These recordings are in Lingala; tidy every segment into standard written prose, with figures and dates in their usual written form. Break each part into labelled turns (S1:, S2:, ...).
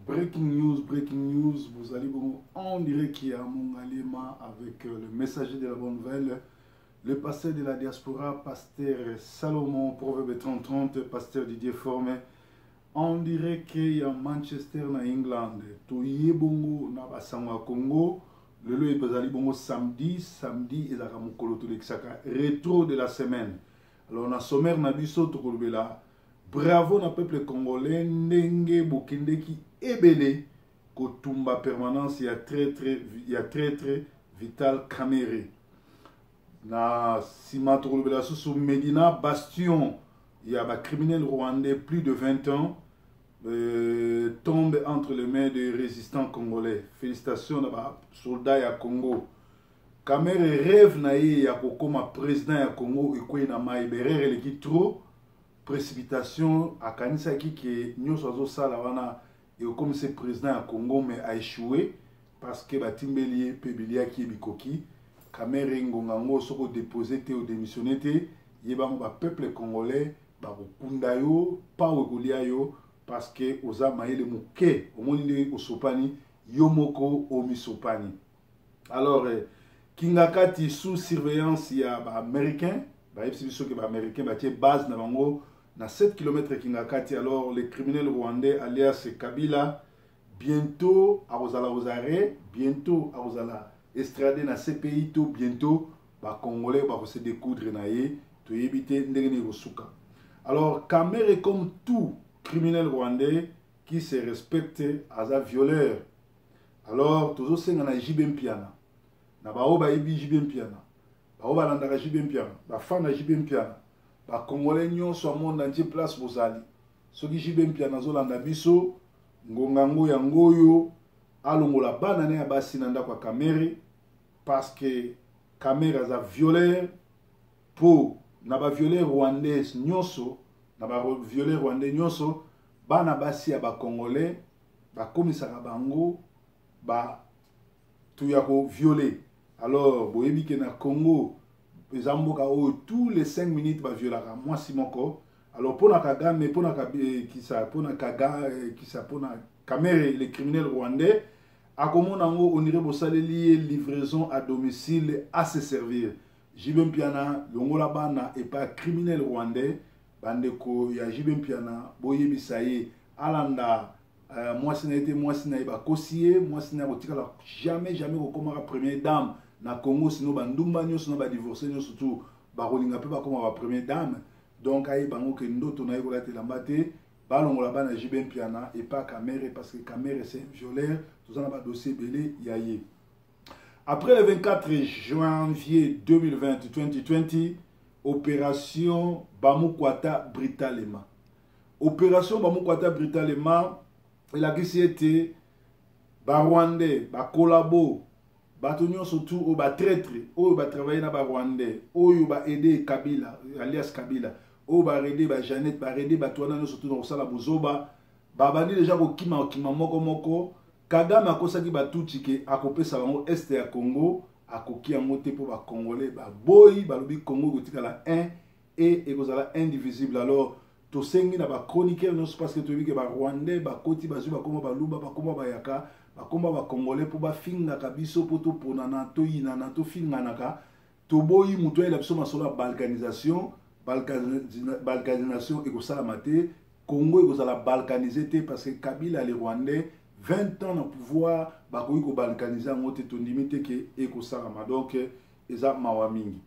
S1: Breaking news, breaking news, vous allez bongo en direct ya Mongalema avec le messager de la bonne nouvelle, le pasteur de la diaspora, pasteur Salomon, Proverbe 30-30, pasteur Didier Formé, en direct ya Manchester na England. Toye bongo na basango ya Congo, lelo ezali bongo samedi, samedi ezalaka mokolo tolekisaka retro de la semaine. Alors na sommaire na biso tokolobela bravo na peuple congolais ndenge bokendeki ebele kotumba permanence ya traître ya traître Vital Kamerhe. Na nsima tokolobela susu Medina bastion ya ba criminels rwandais plus de 20 ans tombe entre les mains des résistants congolais. Félicitations na ba soldats ya Congo. Kamerhe rêve na ye ya kokoma président ya Congo ekwei na mai, berere eleki trop précipitation, akanisaki ke nyonso azosala wana ekokomisa président ya Congo, mais a échoué parce que batimbeli ye mpe biliaki ye bikoki. Kamerhe ngonga ngo soki odépose te, odémissionne te, yebango bapeuple congolais bakokunda yo, pao ekolia yo, parce que oza mayele moke, omoni ndenge osopani yo moko, omisopani. Alors Kingakati sous surveillance ya baaméricain, bayebisi biso ke baaméricain batie base na bango na 7 km Kingakati. Alors les criminels rwandais alias Kabila bientôt akozala aux arrêts, bientôt akozala extradé na CPI, to bientôt bacongolais bakose découdre na ye, toyebi te ndenge nini ekosuka. Alors Kamerhe, comme tout criminel rwandais qui se respecte, aza violeur. Alors tozosenga na JB Mpiana, na baoyo bayebi JB Mpiana, baoyo balandaka JB Mpiana, bafan na JB Mpiana, bacongolais nyonso ya monde entier place bozali, soki JB Mpiana azolanda biso ngonga ngo yango oyo, alongola bana ne ya basi na ndako ya Kamerhe, parce que Kamerhe aza violeur. Mpo na bavioleur rwandais nyonso, na bavioleur rwandais nyonso, bana basi ya bacongolais bakomisaka bango bato ya koviole. Alors boyebi ke na Congo eza mboka oyo tous les 5 minutes baviolaka mwasi moko. Alors mpona Kagame, mpona kisa, mpona Kaga kisa, mpona Kamerhe le criminel rwandais, akomona yango onire bosaleli ye livraison à domicile à se servir. JB Mpiana, longola bana epa criminel rwandais. Bandeko ya JB Mpiana, boyebisa ye alanda mwasi na ye te, mwasi na ye bakosi ye, mwasi na ye akotikala jamais jamais kokomaka première dame na Congo, sino bandumba nyonso na badivorce nyonso tu bakolinga mpe bakoma ba première dame. Donc ayeba yango ke ndoto na ye kolata elamba te. Balongola bana JB Mpiana epa Kamerhe, parce que Kamerhe, c'est un violeur, toza na badossier ebele ya ye. Après le 24 janvier 2020, 2020, opération Bamukwata Britalema, opération Bamukwata Britalema elakisi ete barwandais, bakolabo, bato nyonso tu oyo batraître, oyo batravaille na barwandais, oyo baaider Kabila alias Kabila, oyo baaider baJanet, baaider bato wana nyonso tu na kosala bozoba, babandi deja kokima kokima moko moko. Kagame akosaki batutsi ke akopesa bango est ya Congo, akoki yango te mpo bacongolais baboyi, balobi Congo ekotikala 1 et ekozala indivisible. Alors tosengi na bachroniqueur nyonso, parce que toyebi ke barwandais bakoti, bazwi, bakoma baluba, bakoma bayaka, bakoma bacongolais mpo bafingaka biso, mpo toponana, toyinana, tofinganaka. Toboyi moto ayela biso masolo ya balkanisation. Balkanisation ekosalama te, Congo ekozala balkanisé te, parce que Kabila le rwandais 20 ans na pouvoir, bakoki kobalkanize yango te, tondimi te ke ekosalama. Donc eza mawa mingi.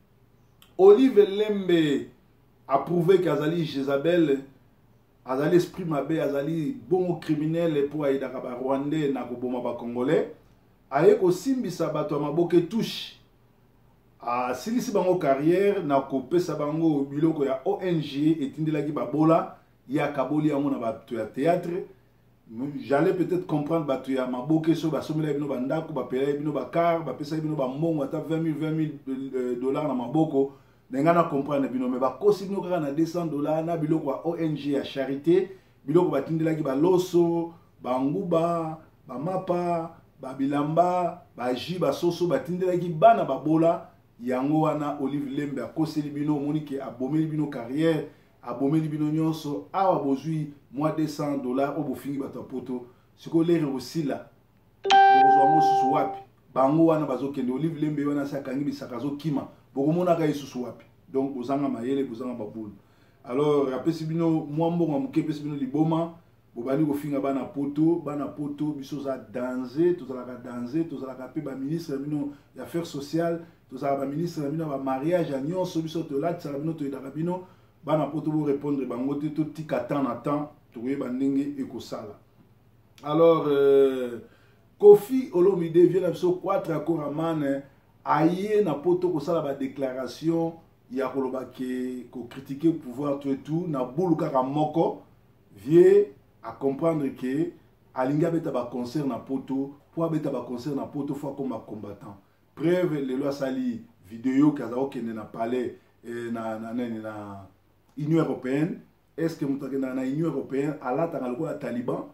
S1: Olive Lembe approuvé ke azali Jézabel, azali esprit mabe, azali bongo criminel, mpo ayedaka barwandais na koboma bacongolais. Aye kosimbisa bato ya maboke touche, asilisi bango carrière na kopesa bango biloko ya ONG etindelaki babola, ye akaboli yango na bato ya théâtre. J'allais peut-être comprendre bato ya maboke so basombelaki bino bandako, bapelaki bino bacar, bapesaki bino bambongo ata 20 000 20 000 dollars na maboko na ngai, na comprendre bino, mais bakosi bino kaka na 200 $ na biloko ya ONG ya charité, biloko batindelaki baloso, banguba, bamapa, babilamba, bajus, basoso batindelaki bana babola. Yango wana Olive Lembe akoseli bino, omoni ke abomeli bino carrière, abomeli bino nyonso. Awa bozwi mwa 200 $ oyo bofingi bato ya poto. Sikoyo lere ekosila, bokozwa yango susu wapi? Bango wana bazokende, Olive Lembe wana asi akangi bisaka, azokima, bokomonaka ye susu wapi? Donc bozanga mayele, bozanga babulu. Alors apesi bino mwa mbongo ya moke, epesi bino liboma, bobandi kofinga bana poto. Bana poto, biso oza danze, tozalaka danze, tozalaka mpe baministre na bino ya affaires sociales, tozalaka baministre na bino ya bamariage, ya nyonso. Biso tolatisaka bino, toyedaka bino. Bana poto, borépondre bango te, totika temps na temps, tokoyeba ndenge ekosala. Alors Koffi Olomide, vieux na biso Quatre Akoramane, aye na poto kosala badéclaration ya koloba ke kocritiquer pouvoir, tout et tout. Na bulu kaka moko, vieux acomprendre ke alingi abeta baconcert na poto. Mpo abeta baconcert na poto, faut akoma combattant. Preuve, lelo asali video ke aza kokende na palais na nani, na Union européenne. Est ce que moto akendaka na Union européenne alataka lokola taliban?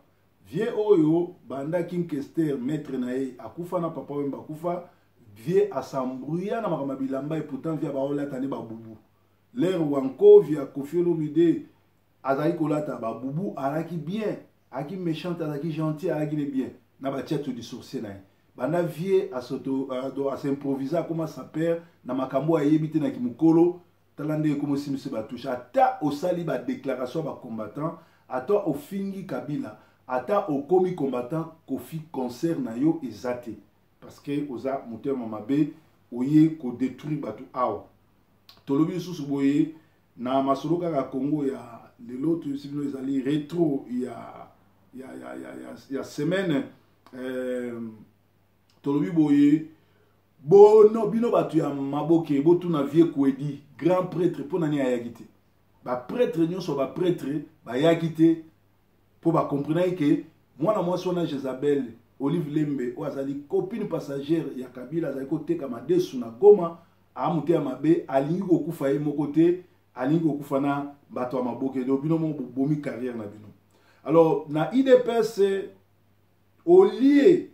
S1: Vieux oyo, banda King Kester, maître na ye, akufa, na Papa Wemba akufa, vieux asambruya na makambo ya bilamba. Et pourtant vieux baolata nde babubu. Lere Wankovia, Koffi Olomide azalaki kolata babubu, azalaki bien, azalaki méchante, azalaki gentil, azalaki ne bien na batiatre du sorcier na ye. Banda vieux asimprovise, akoma sapeur na makambo ayebi te na kimokolo. Tala ndenge ekoma osimbisi batouche. Ata osali badéclaration ya bacombattant, ata ofingi Kabila, ata okomi combattant, Koffi, concert na yo eza te, parce que oza motema mabe, oye kodétruire bato. Awa tolobi lisusu boye na masolo kaka Congo ya lelo, toyebisi bino ezali rétro ya semaine. Tolobi boye, bono bino bato ya maboke, botuna vieux Kwedi, grand prêtre, mpo nani ayaki te. Baprêtre nyonso, baprêtre bayaki te mpo bakomprenaki ke mwana mwasi wana Jezabel Olive Lembe, oyo azali copine passagère ya Kabila, azali koteka madesu na Goma, amote ya mabe, alingi kokufa ye moko te, alingi kokufa na bato ya maboke. Donc bino moko bobomi carrière na bino. Alors na UDPS, olie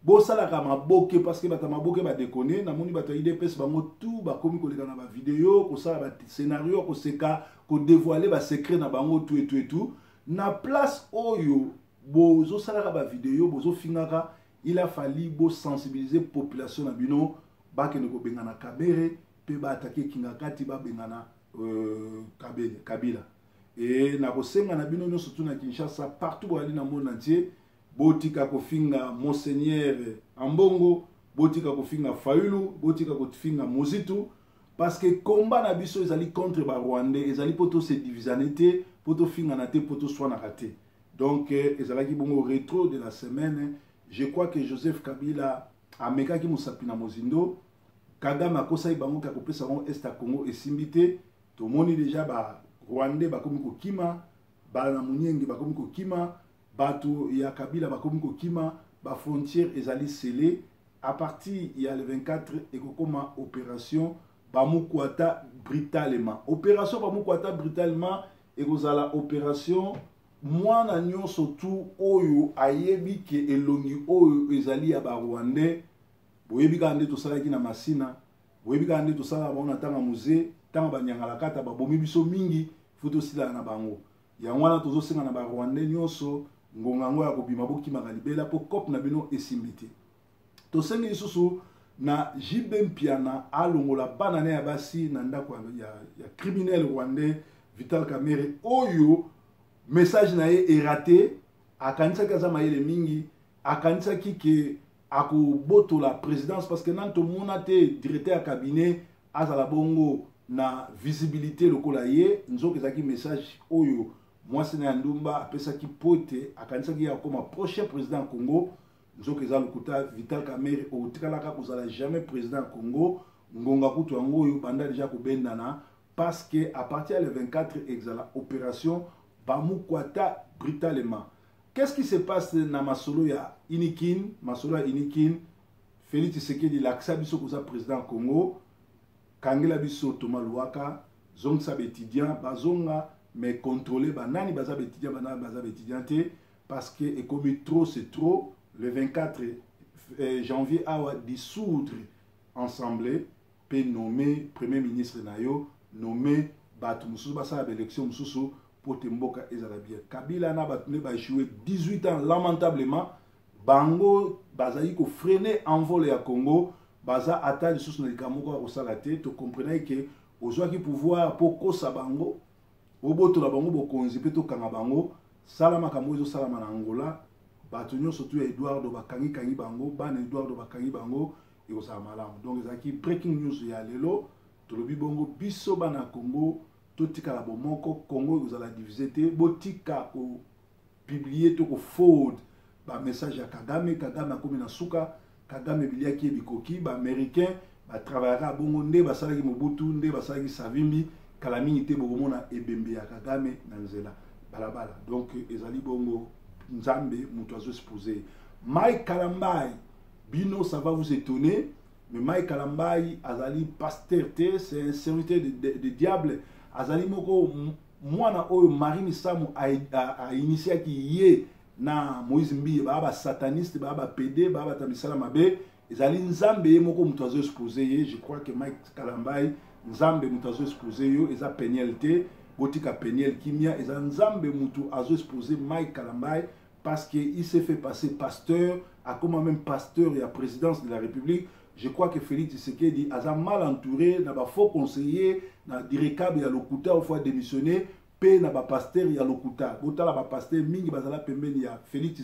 S1: bosalaka maboke, parce que bato ya maboke badekone. Namoni bato ya UDPS, bango tu bakomi koleka na bavideo, kosala bascénario, koseka, kodévoiler basecret na bango, tu etu etu. Na place oyo bozosalaka bavideo, bozofingaka, il a fallu bosensibiliser population na bino, bakende kobengana Kamerhe mpe baattaquer Kingakati, babengana Kabila. E nakosenga na bino nyonso tu na Kinshasa, partout boyali na monde entier, botika kofinga Monseigneur Ambongo, botika kofinga Fayulu, botika kofinga Mozitu, parce que combat na biso ezali contre barwandais, ezali mpo tose divisane te, mpo tofingana te, mpo toswanaka te. Donc ezalaki bongo rétro de la semaine. Je crois que Joseph Kabila amekaki mosapi na mozindo. Kagame akosaki bango kaka kopesa bango est ya Congo, esimbi te. Tomoni déjà barwandais bakomi kokima, bana monienge bakomi kokima, bato ya Kabila bakomi kokima, bafrontière ezali scellé. À partir ya le 24 ekokoma opération Bamukwata brutalement. Opération Bamukwata brutalement ekozala opération mwana nyonso tu oyo ayebi ke elongi oyo ezali ya barwandais. Boyebi kaka nde tosalaki na Masina, boyebi kaka nde tosalaka bango na ntango Mzee, ntango banyangalakata babomi biso mingi, faut tosilana na bango. Yango wana tozosenga na barwandais nyonso, ngonga yango ya kobima, bokimaka libela, mpo cope na bino esimbi te. Tosengi lisusu na JB Mpiana alongola bana na ya basi na ndako ya criminel rwandais Vital Kamerhe, oyo message na ye eraté. Akanisaki aza mayele mingi, akanisaki ke akobotola présidence, parce que nani tomona te directeur ya cabinet azala bongo na visibilité lokola ye. Nzoka ezalaki message oyo mwasi na ya ndumba apesaki, po ete akanisaki ye akoma prochain président ya Congo. Nzoka eza lokuta. Vital Kamerhe, otikalaka kozala jamais président ya Congo. Ngonga kutu yango oyo, banda déjà kobendana, parce que à partir ya le 24 ezala opération Bamukwata brutalement. Qu'est-ce qui se passe na masolo ya Unikin? Masolo ya Unikin, Félix Tshisekedi, lakisa biso koza président Congo, kangela biso Thomas Luhaka, zongisa baétudiant bazonga, mais contrôler banani baza baétudiant, banani baza baétudiant te, parce que ekomi trop, c'est trop. Le 24 janvier awa, dissoudre assemblée mpe nommer premier ministre na yo, nommer bato mosusu, basala baélection mosusu. mpo te mboka ezala bien. Kabila na bato nde baéchoué 18 ans lamentablement. Bango bazali kofreiner envol ya Congo. Baza ata lisusu na likambo moko ya kosala te. Tocomprenaki ke ozwaki pouvoir mpo kosa bango, obotola bango bokonzi mpe tokanga bango. Sala makambo ezosalama na Angola, bato nyonso tu ya Eduardo bakangikangi bango, bana Eduardo bakangi bango, ekozala malamu. Donc ezalaki breaking news ya lelo. Tolobi bongo, biso bana Congo totikala bomoko, Congo ekozala divisé te. Botika kopublier to koforward bamessage ya Kagame. Kagame akomi na suka. Kagame biliaki ye bikoki. Baaméricain batravaillaka bongo nde basalaki Mobutu, nde basalaki Savimbi. Kala mingi te bokomona ebembe ya Kagame na nzela balabala. Donc ezali bongo, Nzambe moto azoexposer Mike Kalambai. Bino, ça va vous étonner, mais Mike Kalambai azali pasteur te, c'est un serviteur de diable. Azali moko mwana oyo Marie Misamu ainitiaki ye na Moïse Mbiye. Baa basataniste, baa bapédé, baa bata misala mabe. Ezali Nzambe ye moko moto azoexposer ye. Je crois que Mike Kalambai, Nzambe moto azoexposer yo, eza Peniel te. Botika Peniel kimia. Eza Nzambe moto azoexposer Mike Kalambai parce que il s'est fait passer pasteur, akoma même pasteur ya présidence de la République. Je crois que Félix Tshisekedi aza mal entouré na bafaux conseiller, na dircab ya lokuta ofo démissionner, mpe na bapasteur ya lokuta. Botala bapasteur mingi bazala pembeni ya Félix.